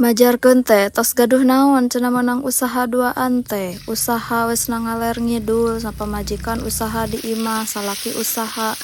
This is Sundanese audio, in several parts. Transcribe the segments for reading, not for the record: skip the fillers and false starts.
Majarkeun teh tos gaduh naon cenah meunang usaha duaan teh, usaha we cenah ngaler ngidul, pamajikan usaha di imah, salaki usaha,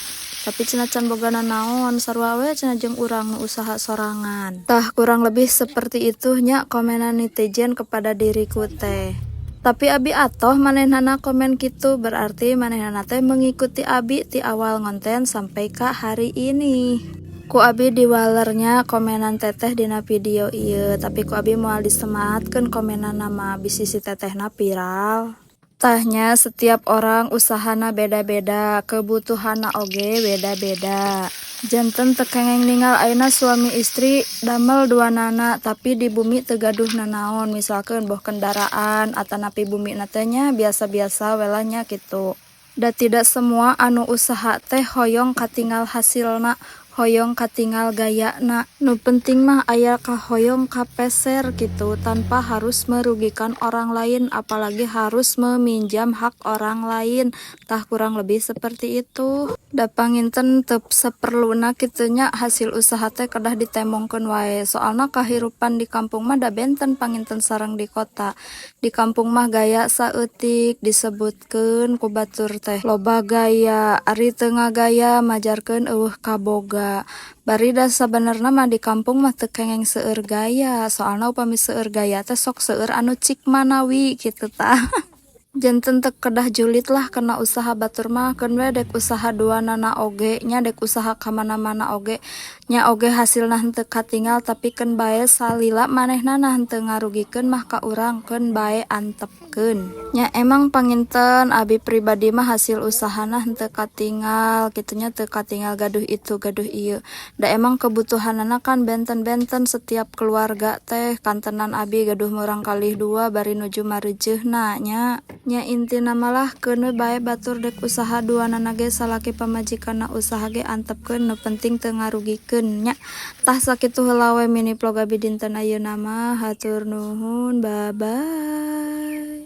tapi cenah can boga nanaon, sarua we cenah jeung urang nu usaha sorangan. Tah, kurang lebih seperti itu nya komenan netizen kepada diriku teh. Tapi abi atoh manehnana komen kitu, berarti manehnana teh mengikuti abi ti awal ngonten sampai ka hari ini. Ku abi diwalernya komenan teteh dina video ieu, tapi ku abi moal disematkeun komenanna mah, bisi si tetehna viral. Tah nya, setiap orang usahana beda-beda, kebutuhanna oge beda-beda. Janten teu kengeng ningal ayeuna suami istri damel duanana, tapi di bumi teu gaduh nanaon, misalkeun boh kendaraan atanapi bumina teh nya biasa-biasa we lah nya kitu. Da tidak semua anu usaha teh hoyong katingal hasilna, hoyong katingal gayana. Nu penting mah aya kahoyong kapeser kitu tanpa harus merugikan orang lain, apalagi harus meminjam hak orang lain. Tah, kurang lebih seperti itu. Da panginten teu saperluna kitu nya hasil usaha teh kedah ditembongkeun wae, soalna kahirupan di kampung mah da benten panginten sareng di kota. Di kampung mah gaya saeutik disebutkeun ku batur teh loba gaya, ari teu ngagaya majarkeun euweuh kaboga. Bari da sabenerna mah di kampung mah teu kengeng seueur gaya, soalna upami seueur gaya teh sok seueur anu cik manawi kitu tah. Janten teu kedah julid lah kana usaha batur mah, keun we dek usaha duanana oge nya, dek usaha ka mana-mana oge nya, oge hasilna henteu katingal, tapi keun bae salila manehna henteu ngarugikeun mah ka urang, keun bae antepkeun. Nya emang panginten abi pribadi mah hasil usahana henteu katingal kitu nya, teu katingal gaduh itu gaduh ieu. Da emang kebutuhanana kan benten-benten setiap keluarga teh, kantenan abi gaduh murangkalih dua bari nuju mareujeuhna nya. Nya intina mah lah, keun we bae batur dek usaha duanana ge, salaki pamajikanna usaha ge antepkeun, nu penting teu ngarugikeun nya. Tah, sakitu heula we mini vlog abi dinten ayeuna mah, hatur nuhun, bye bye.